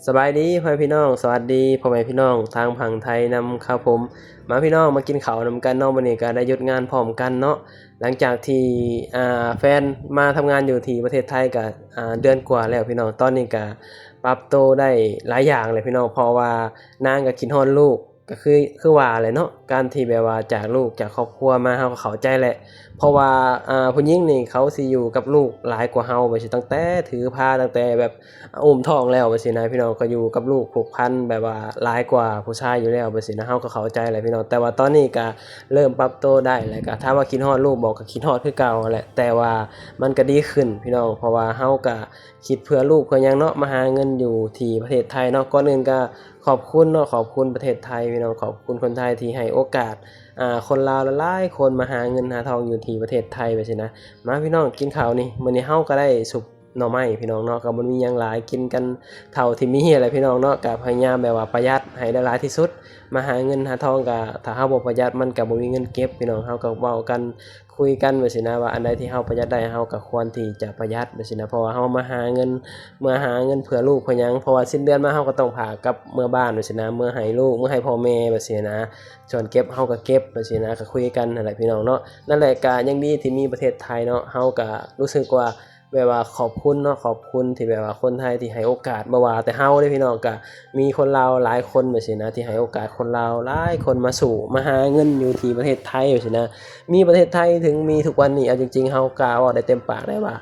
ສະບາຍດີພໍ່ແມ່ພີ່ນ້ອງ, ສະຫວັດດີພໍ່ແມ່ພີ່ນ້ອງທາງຝັ່ງໄທນຳຄັບຜົມ. ມາພີ່ນ້ອງ ມາກິນເຂົ້ານຳກັນເນາະ, ມື້ນີ້ກໍໄດ້ຢຸດງານພ້ອມກັນເນາະ. ຫຼັງຈາກທີ່ ອ່າ ແຟນມາທຳງານຢູ່ທີ່ປະເທດໄທກໍ ອ່າ ເດືອນກວ່າແລ້ວພີ່ນ້ອງ, ຕອນນີ້ກໍປັບໂຕໄດ້ຫຼາຍຢ່າງແລ້ວພີ່ນ້ອງ, ເພາະວ່ານາງກໍຄິດຮອດລູກ ກໍຄື ຄືວ່າແຫຼະເນາະ, ການທີ່ແບບວ່າຈາກລູກຈາກຄອບຄົວມາ ເຮົາກໍເຂົ້າໃຈແຫຼະ, ເພາະວ່າ ອ່າ ຜູ້ຍິງນີ້ເຂົາຊິຢູ່ກັບລູກຫຼາຍກວ່າເຮົາ ແບບຊິຕັ້ງແຕ່ຖືພາ ຕັ້ງແຕ່ແບບ ອ່າ ອຸ້ມທ້ອງແລ້ວ ແບບຊີ້ນະພີ່ນ້ອງ, ກໍຢູ່ກັບລູກຜູກພັນແບບວ່າຫຼາຍກວ່າຜູ້ຊາຍຢູ່ແລ້ວ ແບບຊີ້ນະ, ເຮົາກໍເຂົ້າໃຈແຫຼະພີ່ນ້ອງ. ແຕ່ວ່າຕອນນີ້ກໍເລີ່ມປັບໂຕໄດ້ ແລ້ວກໍຖາມວ່າຄິດຮອດລູກບໍ່ ກໍຄິດຮອດຄືເກົ່າຫັ້ນແຫຼະ, ແຕ່ວ່າມັນກໍດີຂຶ້ນພີ່ນ້ອງ, ເພາະວ່າເຮົາກໍຄິດເພື່ອລູກເພື່ອຫຍັງເນາະ, ມາຫາເງິນຢູ່ທີ່ປະເທດໄທເນາະ. ກ່ອນອື່ນກໍຂອບຄຸນເນາະ, ຂອບຄຸນປະເທດໄທພີ່ນ້ອງ, ຂອບຄຸນຄົນໄທທີ່ໃຫ້ໂອກາດ ອ່າ ຄົນລາວຫຼາຍໆຄົນມາຫາເງິນຫາທອງຢູ່ທີ່ປະເທດໄທ ແບບຊີ້ນະ. ມາພີ່ນ້ອງ ກິນເຂົ້ານີ້, ມື້ນີ້ເຮົາກໍໄດ້ຊຸບໜໍ່ໄມ້ພີ່ນ້ອງເນາະ, ກໍບໍ່ມີຫຍັງຫຼາຍ, ກິນກັນເທົ່າທີ່ມີແຫຼະພີ່ນ້ອງເນາະ, ກໍພະຍາຍາມແບບວ່າປະຢັດໃຫ້ໄດ້ຫຼາຍທີ່ສຸດ. ມາຫາເງິນຫາທອງກໍ ຖ້າເຮົາບໍ່ປະຢັດ ມັນກໍບໍ່ມີເງິນເກັບພີ່ນ້ອງ, ເຮົາກໍເວົ້າກັນ ຄຸຍກັນ ແບບຊີ້ນະ ວ່າອັນໃດທີ່ເຮົາປະຢັດໄດ້ ເຮົາກໍຄວນທີ່ຈະປະຢັດ ແບບຊີ້ນະ, ເພາະວ່າເຮົາມາຫາເງິນ ເມືອຫາເງິນເພື່ອລູກເພື່ອຫຍັງ, ເພາະວ່າສິ້ນເດືອນມາເຮົາກໍຕ້ອງພາກັບເມືອບ້ານ ແບບຊີ້ນະ, ເມືອໃຫ້ລູກ ເມືອໃຫ້ພໍ່ແມ່ ແບບຊີ້ນະ. ສ່ວນເກັບເຮົາກໍເກັບ ແບບຊີ້ນະ, ກໍຄຸຍກັນຫັ້ນແຫຼະພີ່ນ້ອງເນາະ. ນັ້ນແຫຼະ ກໍຍັງດີທີ່ມີປະເທດໄທເນາະ, ເຮົາກໍຮູ້ສຶກວ່າ ແບບວ່າຂອບຄຸນເນາະ, ຂອບຄຸນທີ່ແບບວ່າຄົນໄທທີ່ໃຫ້ໂອກາດ, ບໍ່ວ່າແຕ່ເຮົາເດ້ພີ່ນ້ອງ, ກໍມີຄົນລາວຫຼາຍຄົນ ແບບຊີ້ນະ ທີ່ໃຫ້ໂອກາດຄົນລາວຫຼາຍຄົນມາສູ້ ມາຫາເງິນຢູ່ທີ່ປະເທດໄທ ແບບຊີ້ນະ. ມີປະເທດໄທເຖິງມີທຸກວັນນີ້, ເອົາຈິງໆ ເຮົາກ້າເວົ້າໄດ້ເຕັມປາກໄດ້ວ່າ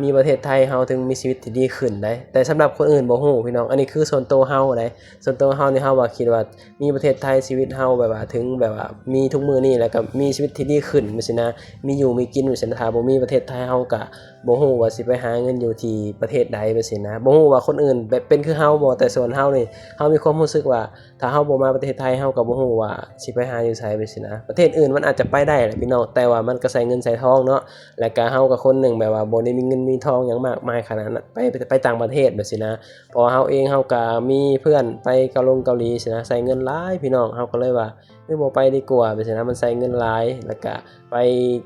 ມີປະເທດໄທເຮົາເຖິງມີຊີວິດທີ່ດີຂຶ້ນໄດ໋, ແຕ່ສຳລັບຄົນອື່ນບໍ່ຮູ້ພີ່ນ້ອງ. ອັນນີ້ຄືສ່ວນໂຕເຮົາໄດ໋, ສ່ວນໂຕເຮົານີ້ ເຮົາວ່າຄິດວ່າ ມີປະເທດໄທ ຊີວິດເຮົາແບບວ່າ ເຖິງແບບວ່າມີທຸກມື້ນີ້ ແລ້ວກໍມີຊີວິດທີ່ດີຂຶ້ນ ແບບຊີ້ນະ, ມີຢູ່ມີກິນ ແບບຊີ້ນະ. ຖ້າບໍ່ມີປະເທດໄທ ເຮົາກໍບໍ່ຮູ້ວ່າຊິໄປຫາເງິນຢູ່ທີ່ປະເທດໃດ ແບບຊີ້ນະ, ບໍ່ຮູ້ວ່າຄົນອື່ນແບບເປັນຄືເຮົາບໍ່, ແຕ່ສ່ວນເຮົານີ້ ເຮົາມີຄວາມຮູ້ສຶກວ່າ ຖ້າເຮົາບໍ່ມາປະເທດໄທ ເຮົາກໍບໍ່ຮູ້ວ່າຊິໄປຫາຢູ່ໃສ ແບບຊີ້ນະ. ປະເທດອື່ນມັນອາດຈະໄປໄດ້ແຫຼະພີ່ນ້ອງ, ແຕ່ວ່າມັນກໍໃຊ້ເງິນໃຊ້ທອງເນາະ, ແລ້ວກໍເຮົາກໍຄົນໜຶ່ງແບບວ່າບໍ່ໄດ້ມີເງິນມີທອງຫຍັງມາກມາຍຂະໜາດນັ້ນ ໄປ ໄປຕ່າງປະເທດ ແບບຊີ້ນະ. ເພາະວ່າເຮົາເອງ ເຮົາກໍມີເພື່ອນໄປເກົາລົງເກົາຫຼີຊີ້ນະ, ໃຊ້ເງິນຫຼາຍພີ່ນ້ອງ, ເຮົາກໍເລີຍວ່າ ເອີ ບໍ່ໄປດີກວ່າ ແບບຊີ້ນະ, ມັນໃຊ້ເງິນຫຼາຍ, ແລ້ວກະໄປ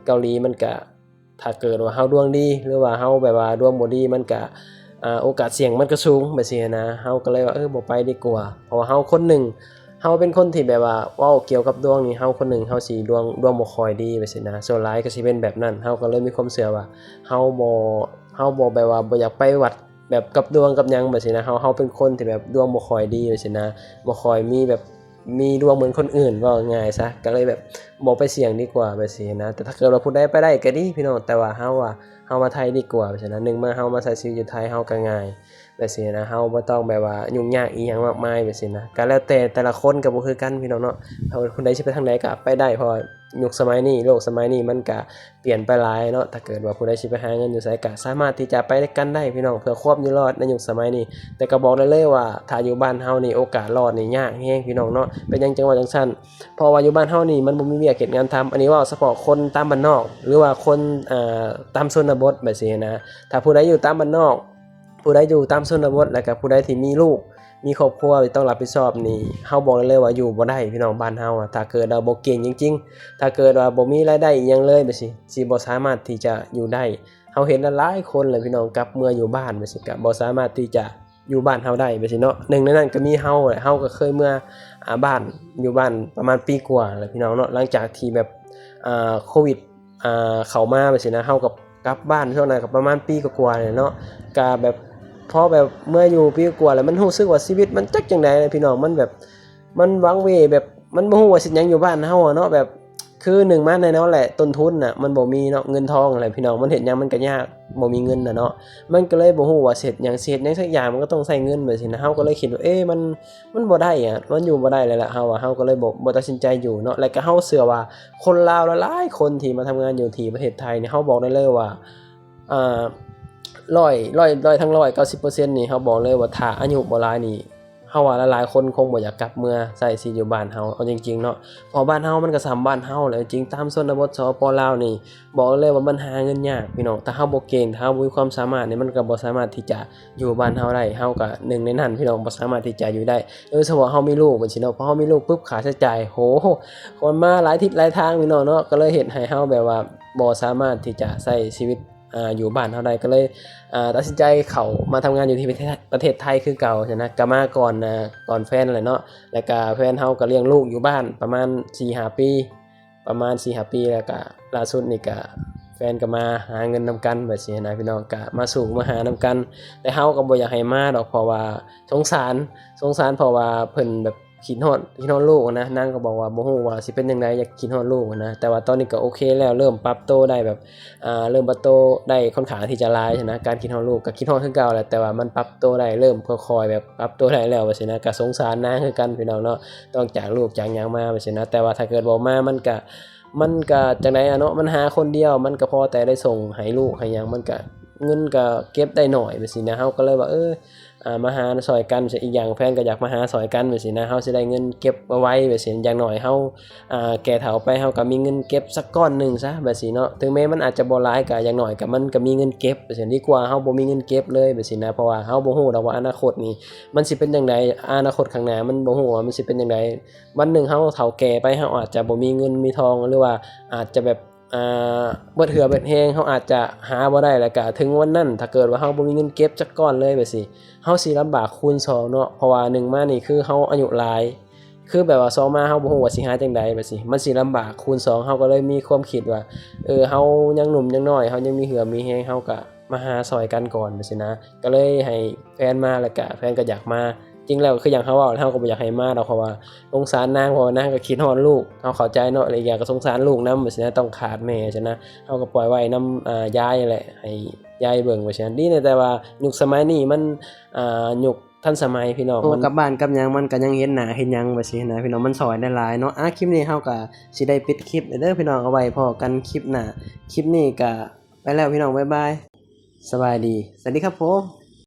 ເກົາຫຼີມັນກະ ຖ້າເກີດວ່າເຮົາດວງດີ ຫຼືວ່າເຮົາແບບວ່າດວງບໍ່ດີ ມັນກະ ອ່າ ໂອກາດສ່ຽງມັນກໍສູງ ແບບຊີ້ນະ. ເຮົາກໍເລີຍວ່າ ເອີ ບໍ່ໄປດີກວ່າ, ເພາະວ່າເຮົາຄົນໜຶ່ງ ເຮົາເປັນຄົນທີ່ແບບວ່າເວົ້າກ່ຽວກັບດວງນີ້ ເຮົາຄົນໜຶ່ງ ເຮົາຊິດວງ ດວງບໍ່ຄ່ອຍດີ ແບບຊີ້ນະ, ສ່ວນຫຼາຍກໍຊິເປັນແບບນັ້ນ. ເຮົາກໍເລີຍມີຄວາມເຊື່ອວ່າ ເຮົາບໍ່ ເຮົາບໍ່ແບບວ່າບໍ່ຢາກໄປວັດ ແບບກັບດວງກັບຫຍັງ ແບບຊີ້ນະ, ເຮົາ ເຮົາເປັນຄົນທີ່ແບບດວງບໍ່ຄ່ອຍດີ ແບບຊີ້ນະ, ບໍ່ຄ່ອຍມີແບບ ມີດວງເໝືອນຄົນອື່ນ ເວົ້າງ່າຍໆຊະ, ກໍເລີຍແບບບໍ່ໄປສ່ຽງດີກວ່າ ແບບຊີ້ນະ. ແຕ່ຖ້າເກີດວ່າຜູ້ໃດໄປໄດ້ກໍດີພີ່ນ້ອງ, ແຕ່ວ່າເຮົາວ່າ ເຮົາມາໄທດີກວ່າ ແບບຊີ້ນະ. ໜຶ່ງມາເຮົາມາໃຊ້ຊີວິດຢູ່ໄທ ເຮົາກໍງ່າຍ ແບບຊີ້ນະ, ເຮົາບໍ່ຕ້ອງແບບວ່າຫຍຸ້ງຍາກອີ່ຫຍັງມາກມາຍ ແບບຊີ້ນະ. ກໍແລ້ວແຕ່ແຕ່ລະຄົນ ກໍບໍ່ຄືກັນພີ່ນ້ອງເນາະ, ຖ້າວ່າຜູ້ໃດຊິໄປທາງໃດກໍໄປໄດ້, ເພາະວ່າ ຍຸກສະໄໝນີ້ ໂລກສະໄໝນີ້ມັນກະປ່ຽນໄປຫຼາຍເນາະ. ຖ້າເກີດວ່າຜູ້ໃດຊິໄປຫາເງິນຢູ່ໃສ ກະສາມາດທີ່ຈະໄປນຳກັນໄດ້ພີ່ນ້ອງ, ເພື່ອຄວາມຢູ່ລອດໃນຍຸກສະໄໝນີ້. ແຕ່ກໍບອກໄດ້ເລີຍວ່າ ຖ້າຢູ່ບ້ານເຮົານີ້ ໂອກາດລອດນີ້ຍາກແຮງພີ່ນ້ອງເນາະ. ເປັນຫຍັງຈຶ່ງວ່າຈັ່ງຊັ້ນ? ເພາະວ່າຢູ່ບ້ານເຮົານີ້ ມັນບໍ່ມີວຽກເຮັດງານທຳ. ອັນນີ້ເວົ້າສະເພາະຄົນຕາມບ້ານນອກ ຫຼືວ່າຄົນ ອ່າ ຕາມຊົນນະບົດ ແບບຊີ້ນະ. ຖ້າຜູ້ໃດຢູ່ຕາມບ້ານນອກ ຜູ້ໃດຢູ່ຕາມຊົນນະບົດ ແລ້ວກໍຜູ້ໃດທີ່ມີລູກ ມີຄອບຄົວທີ່ຕ້ອງຮັບຜິດຊອບນີ້ ເຮົາບອກໄດ້ເລີຍວ່າຢູ່ບໍ່ໄດ້ພີ່ນ້ອງ. ບ້ານເຮົາອະ ຖ້າເກີດວ່າບໍ່ເກັ່ງຈິງໆ ຖ້າເກີດວ່າບໍ່ມີລາຍໄດ້ອີ່ຫຍັງເລີຍ ແບບຊີ້ ຊິບໍ່ສາມາດທີ່ຈະຢູ່ໄດ້. ເຮົາເຫັນຫຼາຍໆຄົນແຫຼະພີ່ນ້ອງ ກັບເມືອຢູ່ບ້ານ ແບບຊີ້ ກໍບໍ່ສາມາດທີ່ຈະຢູ່ບ້ານເຮົາໄດ້ ແບບຊີ້ເນາະ. ໜຶ່ງໃນນັ້ນກໍມີເຮົາແຫຼະ, ເຮົາກໍເຄີຍເມືອ ອ່າ ບ້ານ ຢູ່ບ້ານປະມານປີກວ່າແຫຼະພີ່ນ້ອງເນາະ. ຫຼັງຈາກທີ່ແບບ ອ່າ ໂຄວິດ ອ່າ ເຂົ້າມາ ແບບຊີ້ນະ, ເຮົາກໍກັບບ້ານຊ່ວງນັ້ນກໍປະມານປີກວ່າໆນີ້ແຫຼະເນາະ. ກະແບບ ພໍແບບເມື່ອຢູ່ປີກວ່າແລ້ວ ມັນຮູ້ສຶກວ່າຊີວິດມັນຈັກຈັ່ງໃດແຫຼະພີ່ນ້ອງ, ມັນແບບ ມັນວັງເວງ ແບບມັນບໍ່ຮູ້ວ່າຊິເຮັດຫຍັງຢູ່ບ້ານເຮົາອະເນາະ. ແບບ ຄືໜຶ່ງມາແນ່ນອນແຫຼະ ຕົ້ນທຶນນະມັນບໍ່ມີເນາະ, ເງິນທອງຫັ້ນແຫຼະພີ່ນ້ອງ, ມັນເຮັດຫຍັງມັນກໍຍາກ ບໍ່ມີເງິນນະເນາະ. ມັນກໍເລີຍບໍ່ຮູ້ວ່າຊິເຮັດຫຍັງ ຊິເຮັດຫຍັງສັກຢ່າງ ມັນກໍຕ້ອງໃຊ້ເງິນ ແບບຊີ້ນະ. ເຮົາກໍເລີຍຄິດວ່າ ເອ ມັນ ມັນບໍ່ໄດ້ອະ ມັນຢູ່ບໍ່ໄດ້ແລ້ວລະ ເຮົາວ່າ ເຮົາກໍເລີຍບໍ່ ບໍ່ຕັດສິນໃຈຢູ່ເນາະ. ແລ້ວກໍເຮົາເຊື່ອວ່າ ຄົນລາວຫຼາຍໆຄົນທີ່ມາທຳງານຢູ່ທີ່ປະເທດໄທນີ້ ເຮົາບອກໄດ້ເລີຍວ່າ ອ່າ ຮ້ອຍ ຮ້ອຍ ຮ້ອຍທັງຮ້ອຍ ເກົ້າສິບເປີເຊັນນີ້ ເຮົາບອກເລີຍວ່າ ຖ້າອາຍຸບໍ່ຫຼາຍນີ້ ເຮົາວ່າຫຼາຍໆຄົນຄົງບໍ່ຢາກກັບເມືອໃຊ້ຊີວິດຢູ່ບ້ານເຮົາ ເອົາຈິງໆເນາະ. ເພາະບ້ານເຮົາມັນກໍສ່ຳບ້ານເຮົາແຫຼະ ຈິງ ຕາມຊົນນະບົດ ສປ ລາວນີ້ ບອກເລີຍວ່າມັນຫາເງິນຍາກພີ່ນ້ອງ. ຖ້າເຮົາບໍ່ເກັ່ງ ຖ້າເຮົາບໍ່ມີຄວາມສາມາດນີ້ ມັນກໍບໍ່ສາມາດທີ່ຈະຢູ່ບ້ານເຮົາໄດ້. ເຮົາກໍໜຶ່ງໃນນັ້ນພີ່ນ້ອງ ບໍ່ສາມາດທີ່ຈະຢູ່ໄດ້ ໂດຍສະເພາະເຮົາມີລູກ ແບບຊີ້ເນາະ. ພໍເຮົາມີລູກປຶບ ຄ່າໃຊ້ຈ່າຍ ໂຫ ມັນມາຫຼາຍທິດຫຼາຍທາງພີ່ນ້ອງເນາະ, ກໍເລີຍເຮັດໃຫ້ເຮົາແບບວ່າບໍ່ສາມາດທີ່ຈະໃຊ້ຊີວິດ ອ່າ ຢູ່ບ້ານເຮົາໄດ້ ກໍເລີຍ ອ່າ ຕັດສິນໃຈເຂົ້າມາທຳງານຢູ່ທີ່ປະເທດ ປະເທດໄທຄືເກົ່າຊັ້ນນະ. ກໍມາກ່ອນ ອ່າ ກ່ອນແຟນແຫຼະເນາະ ແລ້ວກໍແຟນເຮົາກໍລ້ຽງລູກຢູ່ບ້ານປະມານສີ່ຫ້າປີ ປະມານສີ່ຫ້າປີ ແລ້ວກໍລ່າສຸດນີ້ກໍແຟນກໍມາຫາເງິນນຳກັນແບບຊີ້ນະພີ່ນ້ອງ ກໍມາສູ້ມາຫານຳກັນ. ແຕ່ເຮົາກໍບໍ່ຢາກໃຫ້ມາດອກ ເພາະວ່າສົງສານ ສົງສານ ເພາະວ່າເພິ່ນແບບຄິດຮອດ ຄິດຮອດລູກນະ. ນາງກໍບອກວ່າບໍ່ຮູ້ວ່າຊິເປັນຈັ່ງໃດ ຢາກ ຄິດຮອດລູກນະ. ແຕ່ວ່າຕອນນີ້ກໍໂອເຄແລ້ວ ເລີ່ມປັບໂຕໄດ້ແບບ ອ່າ ເລີ່ມປັບໂຕໄດ້ຄ່ອນຂ້າງທີ່ຈະຫຼາຍນະ. ການຄິດຮອດລູກກໍຄິດຮອດຄືເກົ່າແຫຼະ ແຕ່ວ່າມັນປັບໂຕໄດ້ ເລີ່ມຄ່ອຍໆແບບປັບໂຕໄດ້ແລ້ວວ່າຊີ້ນະ. ກໍສົງສານນາງຄືກັນພີ່ນ້ອງເນາະ ຕ້ອງຈາກລູກຈາກຫຍັງມາວ່າຊີ້ນະ. ແຕ່ວ່າຖ້າເກີດບໍ່ມາ ມັນກະ ມັນກະຈັ່ງໃດອະເນາະ ມັນຫາຄົນດຽວ ມັນກະພໍແຕ່ໄດ້ສົ່ງໃຫ້ລູກໃຫ້ຫຍັງ ມັນກະ ເງິນກະເກັບໄດ້ໜ້ອຍແບບຊີ້ນະ. ເຮົາກໍເລີຍວ່າ ເອີ ອ່າ ມາຫາຊ່ອຍກັນ ອີກຢ່າງແຟນກໍຢາກມາຫາຊ່ອຍກັນແບບຊີ້ນະ. ເຮົາຊິໄດ້ເງິນເກັບໄວໆແບບຊີ້ ຢ່າງໜ້ອຍເຮົາ ອ່າ ແກ່ເຖົ້າໄປ ເຮົາກໍມີເງິນເກັບສັກກ້ອນໜຶ່ງຊະແບບຊີ້ເນາະ. ເຖິງແມ້ມັນອາດຈະບໍ່ຫຼາຍ ກໍຢ່າງໜ້ອຍກໍ ມັນກໍມີເງິນເກັບແບບຊີ້ ດີກວ່າເຮົາບໍ່ມີເງິນເກັບເລີຍແບບຊີ້ນະ. ເພາະວ່າເຮົາບໍ່ຮູ້ດອກວ່າອະນາຄົດນີ້ມັນຊິເປັນຈັ່ງໃດ ອະນາຄົດຂ້າງໜ້າມັນບໍ່ຮູ້ວ່າມັນຊິເປັນຈັ່ງໃດ. ວັນໜຶ່ງເຮົາເຖົ້າແກ່ໄປ ເຮົາອາດຈະບໍ່ມີເງິນມີທອງ ຫຼືວ່າອາດຈະແບບ ອ່າ ເບິດເຫື່ອເບິດແຮງ ເຮົາອາດຈະຫາບໍ່ໄດ້ ແລ້ວກະເຖິງວັນນັ້ນ ຖ້າເກີດວ່າເຮົາບໍ່ມີເງິນເກັບຈັກກ້ອນເລີຍແບບຊີ້ ເຮົາຊິລຳບາກຄູນສອງເນາະ. ເພາະວ່າໜຶ່ງມານີ້ຄືເຮົາອາຍຸຫຼາຍ ຄືແບບວ່າສອງມາເຮົາບໍ່ຮູ້ວ່າຊິຫາຈັ່ງໃດແບບຊີ້ ມັນຊິລຳບາກຄູນສອງ. ເຮົາກໍເລີຍມີຄວາມຄິດວ່າ ເອີ ເຮົາຍັງໜຸ່ມຍັງນ້ອຍ ເຮົາຍັງມີເຫື່ອມີແຮງ ເຮົາກະມາຫາຊ່ອຍກັນກ່ອນແບບຊີ້ນະ. ກໍເລີຍໃຫ້ແຟນມາ ແລ້ວກະແຟນກໍຢາກມາ. ຈິງແລ້ວຄືຢ່າງເຮົາເວົ້າ ເຮົາກໍບໍ່ຢາກໃຫ້ມາດອກ ເພາະວ່າສົງສານນາງ ເພາະວ່ານາງກໍຄິດຮອດລູກ ເຮົາເຂົ້າໃຈເນາະ ແລະ ອີກຢ່າງກໍສົງສານລູກນຳແບບຊີ້ນະ ຕ້ອງຂາດແມ່ຊີ້ນະ. ເຮົາກໍປ່ອຍໄວ້ນຳ ອ່າ ຍາຍແຫຼະ ໃຫ້ຍາຍເບິ່ງແບບຊີ້ນະ. ດີແດ່ແຕ່ວ່າຍຸກສະໄໝນີ້ມັນ ອ່າ ຍຸກທັນສະໄໝພີ່ນ້ອງ ໂຕ ມັນກັບບ້ານກັບຫຍັງ ມັນກໍຍັງເຫັນໜ້າເຫັນຫຍັງແບບຊີ້ນະພີ່ນ້ອງ ມັນຊ່ອຍໄດ້ຫຼາຍເນາະ. ອ່າ ຄລິບນີ້ເຮົາກໍຊິໄດ້ປິດຄລິບແລ້ວເດີພີ່ນ້ອງ ເອົາໄວ້ພໍ້ກັນຄລິບໜ້າ. ຄລິບນີ້ກໍໄປແລ້ວພີ່ນ້ອງ ບາຍບາຍ ສະບາຍດີ ສະຫວັດດີຄັບຜົມ.